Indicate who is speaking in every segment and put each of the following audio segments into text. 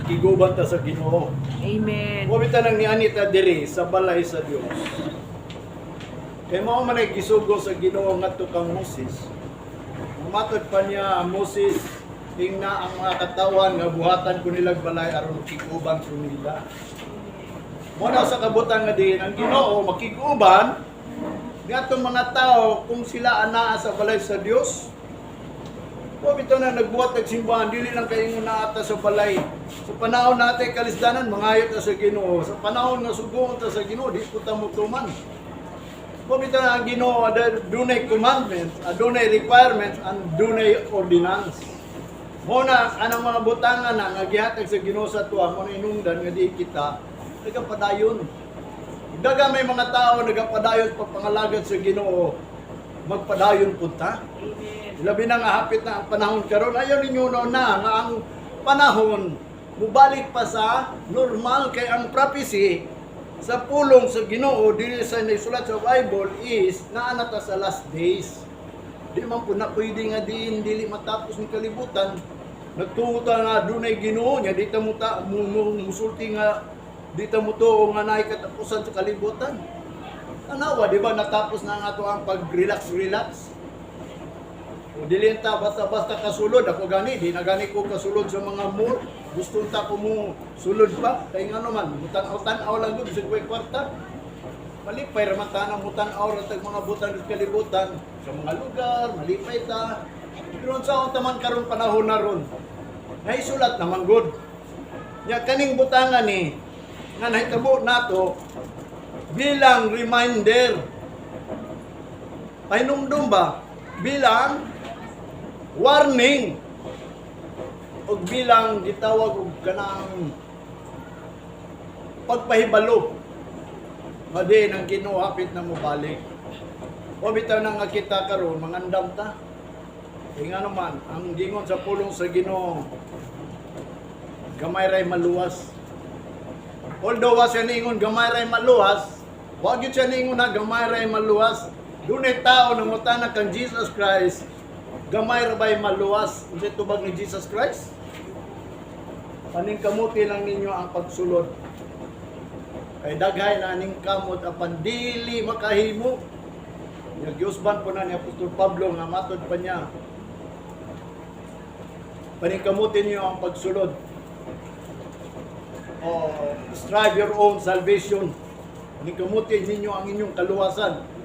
Speaker 1: Makig-uban ta sa Ginoo.
Speaker 2: Amen.
Speaker 1: Wa bitaw nang niani ta diri sa balay sa Dios. Kay mao man ay gisugo sa Ginoo ngadto kang Moses. Matod pa niya, "Moses, ingna ang mga katawan nga buhatan ko nilag balay aron makig-uban ko nila." Mo na sa kabutan nga din ang Ginoo makig-uban ngadtong mga tao kung sila anaa sa balay sa Dios. Wa bitaw na nagbuhat og simbahan, dili lang kay ingon naa ta sa balay. Sa panahon natin kalisdanan, mangayo ta sa Ginoo. Sa panahon nga sugoon ta sa Ginoo, di ko ta motuman. Wa bitaw na ang Ginoo dunay commandments, adunay requirements, and dunay ordinance. Mo na anang mga butangan na nga gihatag sa Ginoo sa tuwa, mo na inungdan nga di kita nagapadayon. Daga may mga tao nagapadayon sa pagpangalagad sa Ginoo, magpadayon pud ta.
Speaker 2: Amen.
Speaker 1: Labi na nga hapit na ang panahon karon. Ayaw ninyo no na nga ang panahon mubalik pa sa normal kay ang prophecy sa pulong sa Ginoo dili sa naisulat sa Bible is naa na ta sa last days. Di man po na pwede nga diin dili matapos ni kalibutan. Nagtuo ta nga dunay Ginoo nya di ta mo ta musulti nga di ta mo tuo nga naay katapusan sa kalibutan. Tanawa, di ba natapos na nga ato ang pag-relax relax? O dili ta basta-basta kasulod. Ako gani, di na gani ko kasulod sa mga mall. Gusto ta ko mo sulod pa kay ngano man mutan-aw-tan-aw lang gud bisag way kwarta. Malipay ra man ta nang mutan-aw ra tag mga butan sa kalibutan sa mga lugar, malipay ta. Pero sa unta man karon panahon na ron, naisulat naman gud. Nya kaning butangan ni nga nahitabo nato bilang reminder. Pahinumdum ba? Bilang warning ug bilang gitawag og kanang pagpahibalo nga di ang Ginoo hapit na mobalik. O bitaw na nga kita karon mangandam ta. Kay nga naman, ang gingon sa pulong sa Ginoo, gamay ray maluwas. Although wa siya niingon gamay ray maluwas, wa gyud siya niingon na gamay ray maluwas. Dunay tao nangutana kang Jesus Christ, "Gamay ra ba'y maluwas?" Unsay tubag ni Jesus Christ? "Paningkamuti lang ninyo ang pagsulod. Kay daghay na ning kamot apan dili makahimo." Nagyusban po na ni Apostol Pablo nga matod pa niya, "Paningkamuti niyo ang pagsulod." O, "Strive your own salvation." Paningkamuti ninyo ang inyong kaluwasan.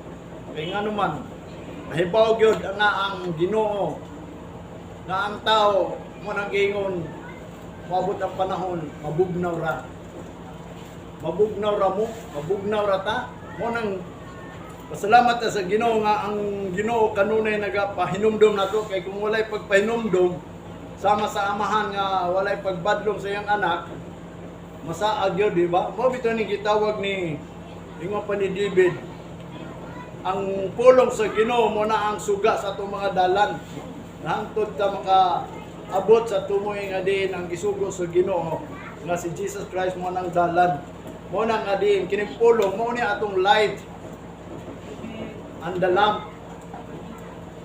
Speaker 1: Kay nga naman, nahibaw gyud nga ang Ginoo nga ang tao mo nang giingon moabot ang panahon mabugnaw ra. Mabugnaw ra mo, mabugnaw ra ta. Mo nang pasalamat ta sa Ginoo nga ang Ginoo kanunay nagapahinumdom nato, kay kung walay pagpahinumdom, sama sa amahan nga walay pagbadlong sa iyang anak, masaag yun, di ba? Mo bitaw ni gitawag ni ingon pa ni David, ang pulong sa Ginoo mo na ang suga sa atong mga dalan. Nahangtod ta maka abot sa tumoy nga diin ang gisugo sa Ginoo nga si Jesus Christ mo nang dalan. Mo na nga diin kining pulong mo ni atong light and the lamp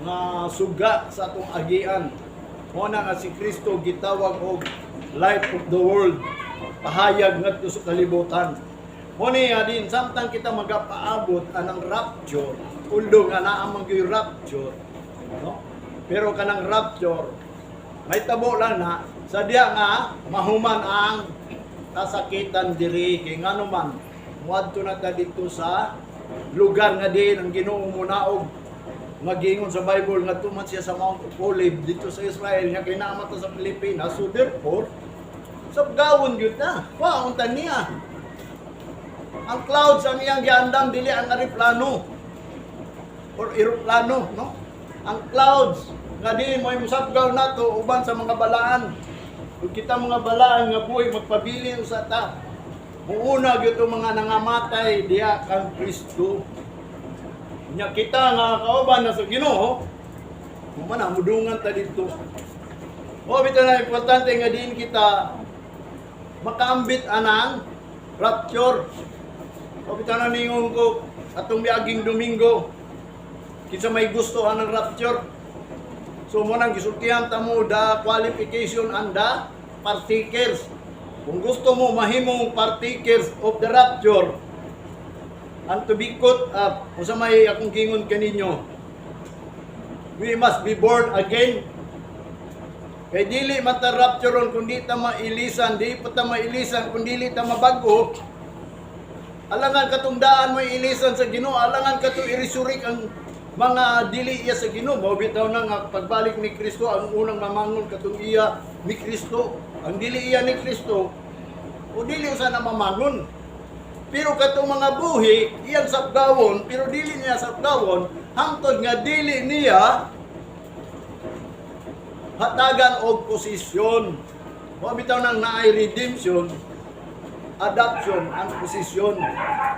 Speaker 1: nga suga sa atong agian. Mo na nga si Kristo gitawag og light of the world, pahayag ngadto sa kalibutan. Mo ni din samtang kita magapaabot anang rapture, although nga naa man gyud rapture, no? Pero kanang rapture may tabo lang na sa diya nga mahuman ang kasakitan diri, kay ngano man muadto na ta dito sa lugar nga diin ang Ginoo munaog, nga giingon sa Bible nga tuman siya sa Mount of Olive dito sa Israel nga kay naa man ta sa Pilipinas. So therefore sabgawon gyud na wa unta niya ang clouds ang iyang giandam, dili ang aeroplano or eroplano, no? Ang clouds nga diin mo musabgaw nato uban sa mga balaan. Ug kita mga balaan nga buhi magpabilin sa ta, muuna gyud tong mga nangamatay diha kang Kristo. Nya kita nga kauban na sa Ginoo, mo man mudungan ta didto. O bitaw na importante nga diin kita makaambit anang rapture. O bitaw na ningon ko atong miaging Domingo, kinsa may gusto anang rapture? So mo nang gisultihan ta mo the qualification and the partakers. Kung gusto mo mahimong partakers of the rapture, and to be caught up, kung sa may akong gingon kaninyo, we must be born again. Kay dili man ta raptureon kung di ta mailisan, di pa ta mailisan kung dili ta mabago. Alangan katong daan mo ilisan sa Ginoo, alangan katong i-resurrect ang mga dili iya sa Ginoo. Mao bitaw na nga pagbalik ni Kristo, ang unang mamangon katong iya ni Kristo. Ang dili iya ni Kristo, o dili usa na mamangon. Pero katong mga buhi, iyang sapgawon, pero dili niya sapgawon, hangtod nga dili niya hatagan og posisyon. Mao bitaw nang naay redemption, adoption, ang posisyon.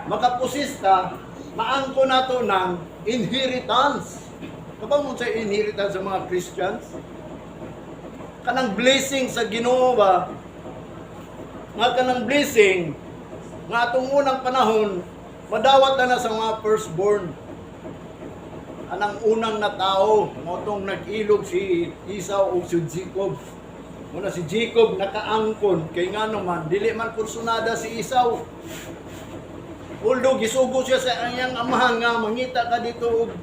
Speaker 1: Makaposista, maangko nato ng inheritance. Kabalo mo sa inheritance sa mga Christians? Kanang blessing sa Ginoo ba? Nga kanang blessing, nga atong unang panahon, madawat na na sa mga firstborn. Anang unang na tao, mao tong nag-ilog si Esau o si Jacob. Muna si Jacob nakaangkon kay ngano man dili man kursunada si Esau. Although gisugo siya sa iyang amahan nga mangita ka dito og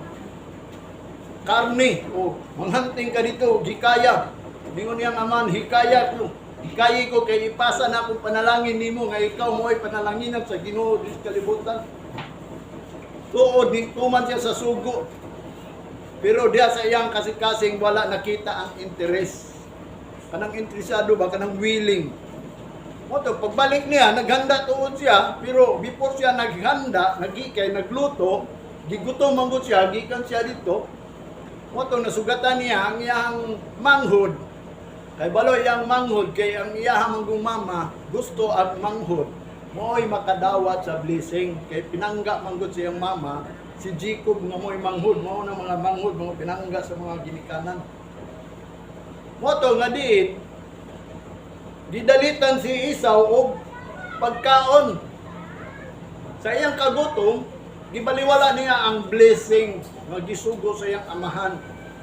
Speaker 1: karne o manghunting ka dito og hikaya. Ningon niyang amahan, "Hikaya ko. Hikayi ko kay ipasa na akong panalangin nimo nga ikaw mo ay panalanginan sa Ginoo sa kalibutan." Tuod tuman siya sa sugo. Pero diya sa iyang kasing-kasing wala nakita ang interes. Kanang interesado ba, kanang willing. Mao to, pagbalik niya, naghanda tuod siya, pero before siya naghanda, nagikay, nagluto, gigutom man gud siya, gikan siya dito. Mao to, nasugatan niya ang iyang manghod. Kay balo iyang manghod, kay ang iyang manggong mama, gusto ang manghod. Mo'y makadawat sa blessing. Kay pinangga manggod sa iyang mama, si Jacob nga mo'y manghod, mao na mga manghod, mga pinangga sa mga ginikanan. Mao to nga diin, gidalitan si Esau og pagkaon. Sa iyang kagutom, gibaliwala niya ang blessing nga gisugo sa iyang amahan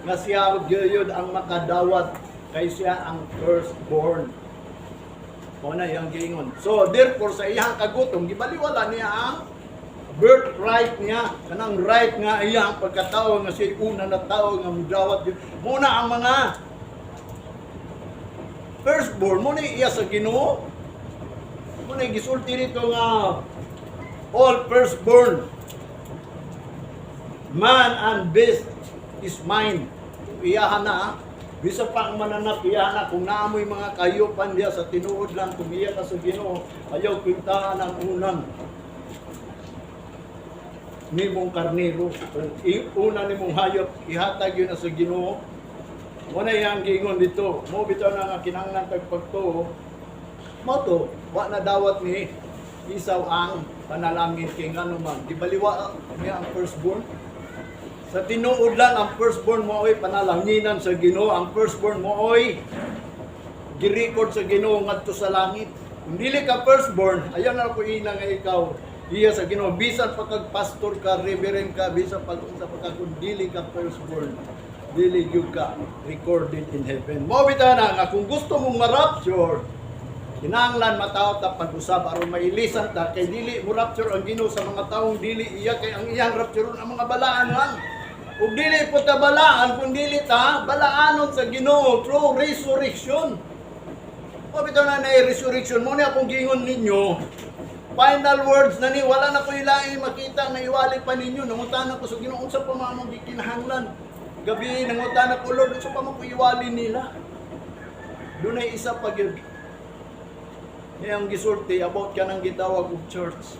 Speaker 1: nga siya gyud ang makadawat kay siya ang firstborn. Mao na iyang giingon. So therefore, sa iyang kagutom, gibaliwala niya ang birthright niya, kanang right nga iyang pagkatao nga siya una na tao nga mudawat gyud. Mao na ang mga firstborn mo ni iya sa Ginoo. Mo na gisulti dito nga all firstborn, man and beast, is mine. Iyahan na, ha? Bisa pa ang mananap, iyahan na. Kung naamoy mga kayupan diya, sa tinuod lang, kung iya ka sa Ginoo, ayaw kwintahan ang unang nimong karnero. Kung una nimong hayop, ihatag yun na sa Ginoo. Mao na iyang giingon dito. Mo bitaw na nga kinahanglan tag pagtuo. Mao to, wa na dawat ni Esau ang panalangin kay ngano man gibaliwa niya ang firstborn. Sa tinuod lang, ang firstborn mo oy panalanginan sa Ginoo. Ang firstborn mo oy gi-record sa Ginoo ngadto sa langit. Kung dili ka firstborn, ayaw na ko ina nga ikaw iya sa Ginoo. Bisan pa kag pastor ka, reverend ka, bisan pag unsa pa ka, kung dili ka firstborn, dili gyud ka recorded in heaven. Mao bitaw na nga kung gusto mong ma-rapture, kinahanglan matawo ta pag-usab aron mailisan ta, kay dili mo rapture ang Ginoo sa mga taong dili iya, kay ang iyang rapture ang mga balaan lang. Ug dili po ta balaan kung dili ta balaanon sa Ginoo through resurrection. O bitaw na na resurrection mo ni akong giingon ninyo. Final words na ni, wala na ko ilain makita nga iwali pa ninyo. Nangutana ko sa Ginoo unsa pa man among gikinahanglan. Gabi nangutana ko, "Lord, unsa pa man ko iwali nila?" Dunay isa pa gyud. Niyang gisulti about kanang gitawag og church.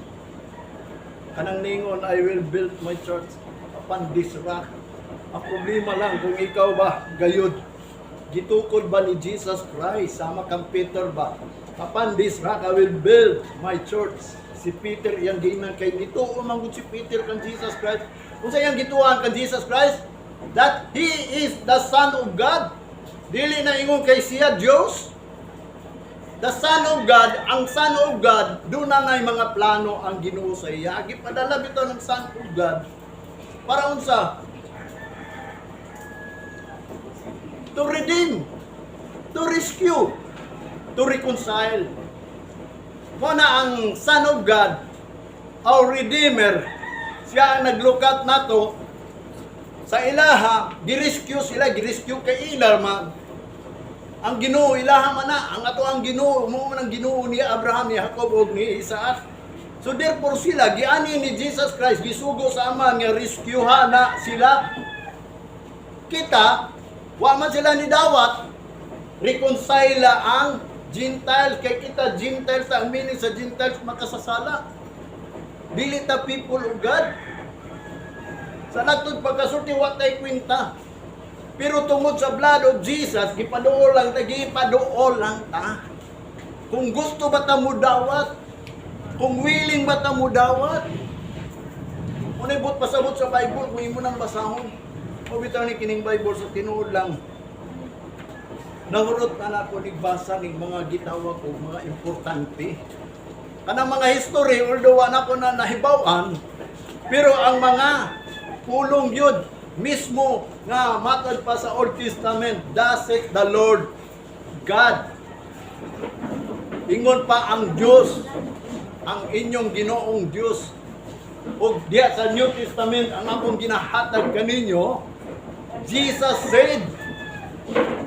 Speaker 1: Kanang ningon, "I will build my church upon this rock." Ang problema lang kung ikaw ba gayud gitukod ba ni Jesus Christ sama kang Peter ba? "Upon this rock I will build my church." Si Peter iyang giingnan kay nituo man gud si Peter kan Jesus Christ. Unsa iyang gituan kan Jesus Christ? That He is the Son of God. Dili na ingon kay siya Diyos. The Son of God, ang Son of God, doon na nga'y mga plano ang Ginoo sa iya. Gipadala bitaw ng Son of God para unsa? To redeem, to rescue, to reconcile. Mo na ang Son of God, our Redeemer, siya ang naglukat nato sa ilaha, girescue sila, girescue kay ila man. Ang Ginoo ilaha man na, ang ato ang Ginoo, mo man ang Ginoo ni Abraham, ni Jacob ug ni Isaac. So therefore sila giani ni Jesus Christ, gisugo sa Ama nga rescue na sila. Kita wa man sila ni dawat reconcile ang Gentiles kay kita Gentiles, ang meaning sa Gentiles, makasasala. Dili ta people of God. Sa natod pagkasulti, wa tay kwenta. Pero tungod sa blood of Jesus, gipaduol lang ta, gipaduol lang ta. Kung gusto ba ta mo dawat? Kung willing ba ta mo dawat? Unay buot pasabot sa Bible kung imo nang basahon. O bitaw ni kining Bible, sa tinuod lang. Nahurot na nako nigbasa ning mga gitawag og mga importante. Kanang mga history, although wa na ko na nahibaw-an, pero ang mga pulong yun, mismo nga matod pa sa Old Testament, "Thus saith the Lord God." Ingon pa ang Diyos, ang inyong Ginoong Diyos. O diya sa New Testament, ang akong ginahatag kaninyo, Jesus said,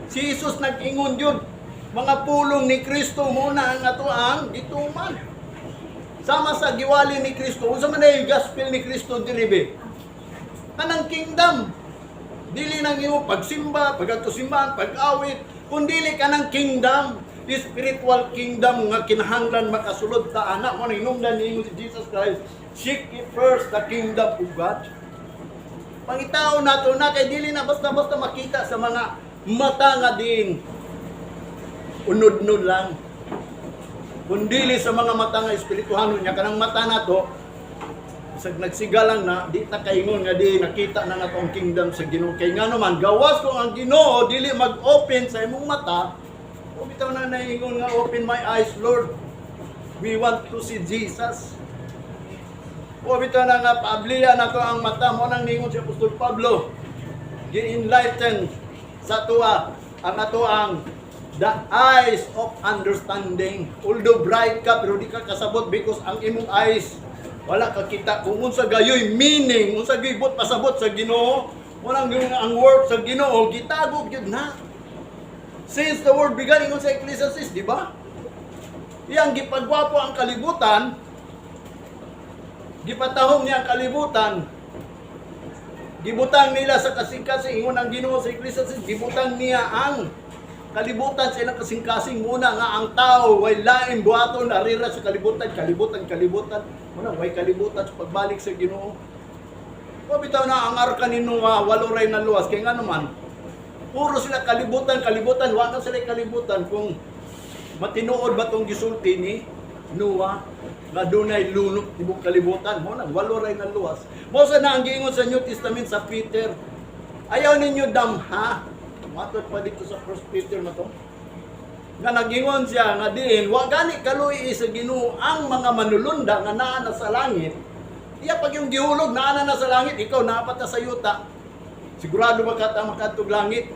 Speaker 1: si Jesus nag-ingon yun, mga pulong ni Kristo muna ang ato ang gituman. Sama sa giwali ni Kristo, unsa man ay gospel ni Kristo diri be? Kanang kingdom. Dili nang imo pagsimba, pagadto simbahan, pag-awit, kundili kanang kingdom, spiritual kingdom nga kinahanglan makasulod ta ana mo nang hinungdan ni si Jesus Christ, "Seek ye first the kingdom of God." Pangitao nato na kay dili na basta-basta makita sa mga mata nga din unod-unod lang. Kundili sa mga mata nga espirituhanon niya, kanang mata nato bisag nagsiga lang na di ta kaingon nga di nakita na nato ang kingdom sa Ginoo, kay ngano man gawas kung ang Ginoo dili mag-open sa imong mata. O bitaw na naingon nga, "Open my eyes, Lord, we want to see Jesus." O bitaw na nga paabliya nato ang mata mo nang ningon si Apostol Pablo, gi-enlighten sa tuwa ang ato ang the eyes of understanding. Although bright ka, pero di ka kasabot because ang imong eyes wala ka kita kung unsa gayoy meaning, unsa gayoy buot pasabot sa Ginoo. Walang yung ang word sa Ginoo gitago gyud na. Since the world began, ingon sa Ecclesiastes, di ba? Iyang gipagwapo ang kalibutan, gipatahom niya ang kalibutan, gibutang nila sa kasing-kasing, ingon ang Ginoo sa Ecclesiastes, gibutang niya ang kalibutan sa ilang kasing-kasing muna nga ang tao way lain buhaton arira sa kalibutan, kalibutan, kalibutan. Muna way kalibutan sa pagbalik sa Ginoo. O bitaw na ang arka ni Noah, walo ray na luwas, kay nga naman, puro sila kalibutan, kalibutan, wa na sila kalibutan kung matinuod ba tong gisulti ni Noah nga dunay lunok tibok kalibutan mo na walo ray na luwas. Mo sa na ang giingon sa New Testament sa Peter, ayaw ninyo damha. Matod pa dito sa First Peter na to nga nagingon siya nga diin wa gani kaluoy sa Ginoo ang mga manulunda nga naa na sa langit. Iya pag yung gihulog naa na na sa langit, ikaw naa pa ta sa yuta. Sigurado ba ka ta makadtog langit?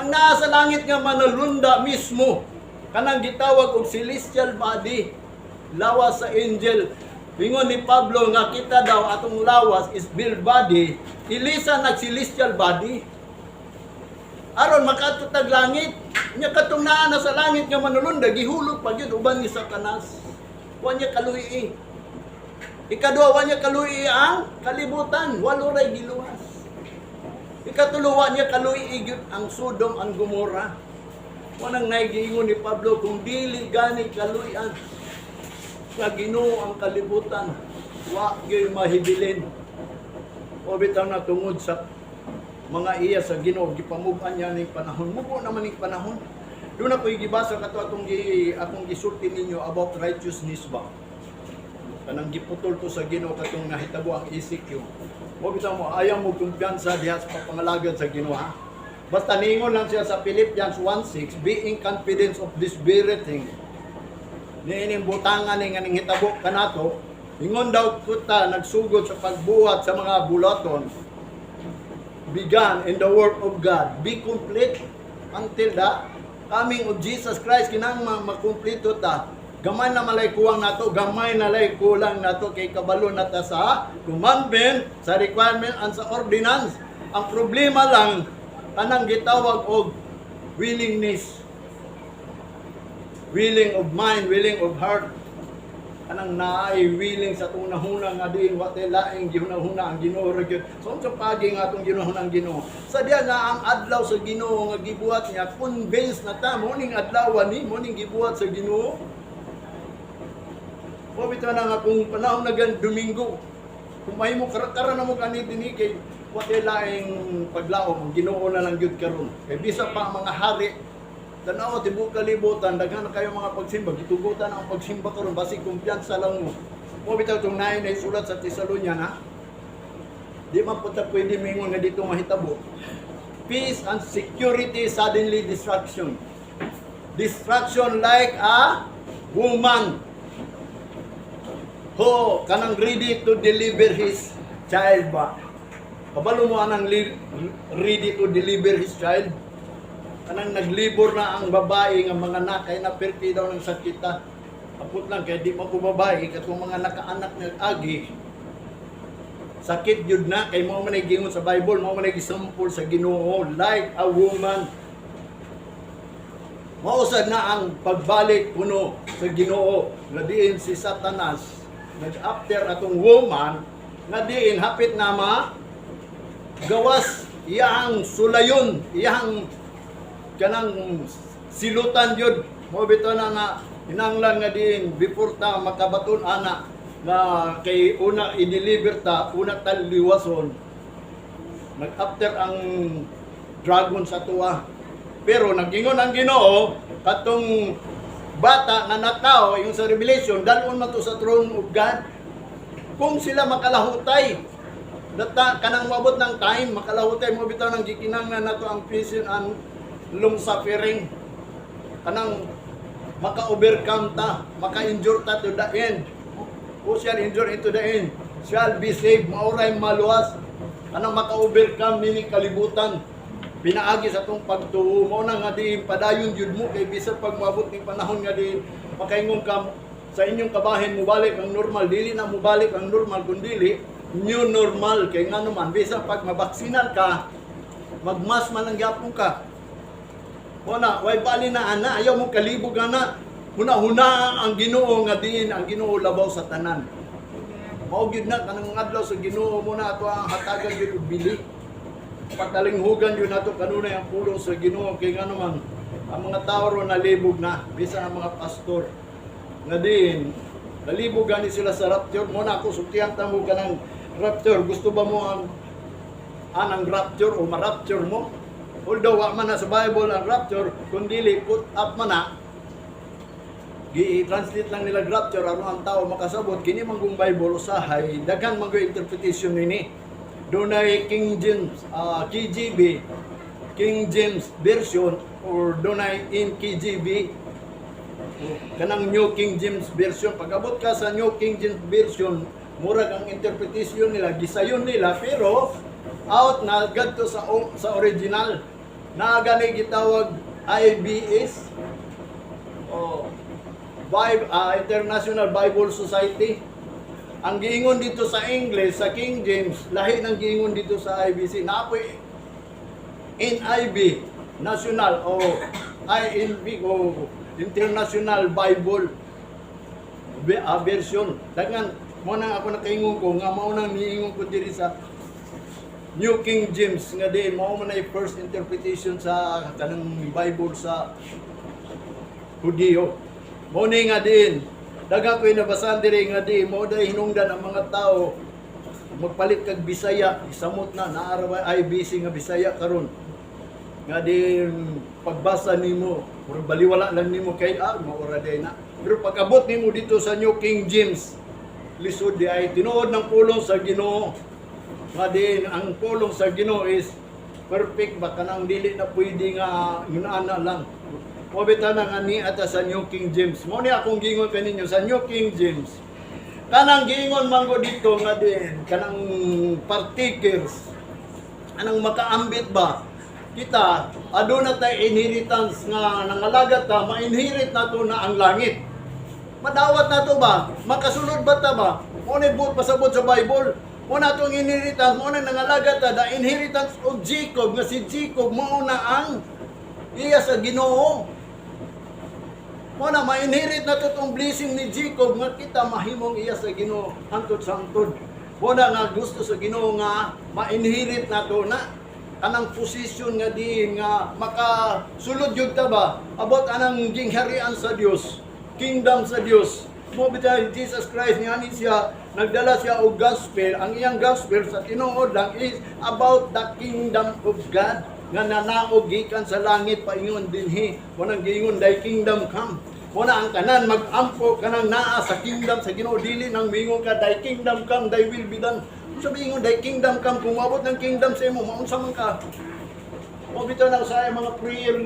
Speaker 1: Ang naa sa langit nga manulunda mismo, kanang gitawag og celestial body, lawas sa angel. Ingon ni Pablo nga kita daw, atong lawas is build body, ilisa nag celestial body aron makadto tag langit. Nya katong naa na sa langit nga manulunda, gihulog pa gyud uban ni Satanas. Wa niya kaluoy. Ikaduha, wa niya kaluoy ang kalibutan, walo ray giluwas. Ikatulo, wa niya kaluoy gyud ang Sodom and Gomorrah. Wanang naigiingon ni Pablo, kung dili gani kaluyan sa Ginoo ang kalibutan, wa gyud mahibilin. O bitaw na tungod sa mga iya sa Ginoo, gipamug-an niya ning panahon. Mubo naman ning panahon. Doon ako gibasa kato atong gi, akong gisulti ninyo about righteousness ba. Kanang giputol to sa Ginoo katong nahitabo ang ECQ. Mo bitaw mo ayaw mo kumpiyansa diha sa papangalagad sa Ginoo, ha. Basta ningon lang siya sa Philippians 1:6, "Being confidence of this very thing." Niining butangan ni nga ning hitabo kanato, ingon daw kita nagsugod sa pagbuhat sa mga bulaton, began in the work of God, be complete until the coming of Jesus Christ. Kinang makumpleto ta. Gamay na malay kuwang nato, gamay na lay kulang nato kay kabalo na ta sa commandment, sa requirement and sa ordinance. Ang problema lang kanang gitawag og willingness. Willing of mind, willing of heart. Kanang naay willing sa atong nahuna nga diin wa tay laing gihuna-huna ang Ginoo ra gyud. So unsa pagi nga atong ginahuna ang Ginoo? Sa diya nga ang adlaw sa Ginoo nga gibuhat niya, convince na ta mo ning adlaw ni mo ning gibuhat sa Ginoo. Mo bitaw na nga kung panahon na gan Domingo, kung mahimo karakara na mo kani dinhi kay wa tay laing paglaom, ang Ginoo na lang gyud karon. Kay bisa pa ang mga hari, tanawa tibok kalibutan, daghan na kayo mga pagsimba, gitugutan ang pagsimba karon basig kumpiyansa lang mo. Mo bitaw tong naay na isulat sa Tesalonia na di man po ta pwede mingon nga dito mahitabo. Peace and security, suddenly destruction. Destruction like a woman who kanang ready to deliver his child ba. Kabalo mo anang ready to deliver his child? Kanang naglibor na ang babae nga mga anak kay na perti daw ng sakita. Apot lang kay di man ko babae, katong mga nakaanak nga agi sakit yun na kay mao man ay giingon sa Bible, mao man ay gisampol sa Ginoo, like a woman. Mao sad na ang pagbalik kuno sa Ginoo nga diin si Satanas nag-after atong woman nga diin hapit na ma gawas iyang sulayon, iyang kanang silutan yun. Mo bitaw na nga hinanglan nga diin before ta makabaton ana nga kay una i-deliver ta, una ta liwason, nag-after ang dragon sa tuwa. Pero nag-ingon ang Ginoo, katong bata nga natao yung sa Revelation, dalon man to sa throne of God kung sila makalahutay. Data kanang moabot ng time makalahutay mo bitaw nang gikinahanglan nato ang patience and long suffering, kanang maka-overcome ta, maka-endure ta to the end. Who shall endure into the end shall be saved. Mauray maluwas, kanang maka-overcome nini kalibutan pinaagi sa atong pagtuo. Mao na nga di padayon jud mo kay bisan pag moabot ning panahon nga di makaingon ka sa inyong kabahin mubalik ang normal, dili na mubalik ang normal kundi new normal, kay ngano man bisan pag mabaksinan ka, magmas man lang gyapon ka. Wala, way bali na ana, ayaw mo kalibog ana. Huna-huna ang Ginoo nga diin ang Ginoo labaw sa tanan. Mao gyud na kanang adlaw sa Ginoo mo na ato ang hatagan gyud og bili. Patalinghugan gyud nato kanunay ang pulong sa Ginoo kay ngano man ang mga tao ron nalibog na, bisan ang mga pastor nga diin nalibog gani sila sa rapture. Mo na ako sultihan ta mo kanang rapture. Gusto ba mo ang anang rapture o ma-rapture mo? Although wa man na sa Bible ang rapture, kundi put up man na, gi-translate lang nila rapture aron ang tao makasabot. Kini man kung Bible usahay daghan man gyud interpretation nini. Dunay King James, KJV, King James Version, or dunay NKJV, kanang New King James Version. Pag-abot ka sa New King James Version, murag ang interpretation nila gisayon nila pero out na gadto sa original na gani gitawag IBS o Bible, International Bible Society. Ang giingon dito sa English, sa King James, lahi ng giingon dito sa IBC. Naapoy NIV, National o INV o International Bible Version. Dagan mo nang ako nakaingon ko nga mao nang niingon ko diri sa New King James nga di mao man ay first interpretation sa kanang Bible sa Hudiyo. Mao ni nga din daghang ko'y nabasahan diri nga di mao day hinungdan ang mga tao magpalit kag Bisaya, isamot na naa ra ba IBC nga Bisaya karon nga di pagbasa nimo murag baliwala lang nimo kay mao ra day na. Pero pag abot nimo dito sa New King James, lisod di ay tinuod ng pulong sa Ginoo nga di ang pulong sa Ginoo is perfect ba, kanang dili na pwede nga yunana lang. Mo bitaw na nga ni ata sa New King James. Mo ni akong giingon kaninyo sa New King James, kanang giingon man ko dito nga din kanang partakers, anang makaambit ba kita, aduna tay inheritance nga nangalagat ta, ma-inherit nato na ang langit. Madawat nato ba? Makasulod ba ta ba? Mo na buot pasabot sa Bible. Mo na atong inheritance, mo na nangalaga ta, the inheritance of Jacob, nga si Jacob mao na ang iya sa Ginoo. Mo na ma-inherit na to tong blessing ni Jacob nga kita mahimong iya sa Ginoo hangtod sa hangtod. Mo na nga gusto sa Ginoo nga ma-inherit nato na kanang position nga diin nga makasulod yun ta ba about anang gingharian sa Dios, kingdom sa Dios. Mo bitaw Jesus Christ nga ani siya nagdala siya og gospel. Ang iyang gospel sa tinuod lang is about the kingdom of God nga nanaog gikan sa langit paingon dinhi. Mo giingon, "Thy kingdom come." Mo na ang tanan mag-ampo kanang naa sa kingdom sa Ginoo, dili nang mingon ka, "Thy kingdom come, thy will be done." Unsa ingon, "Thy kingdom come"? Kung moabot ng kingdom sa imo, maunsa man ka? Mo bitaw na sa mga prayer.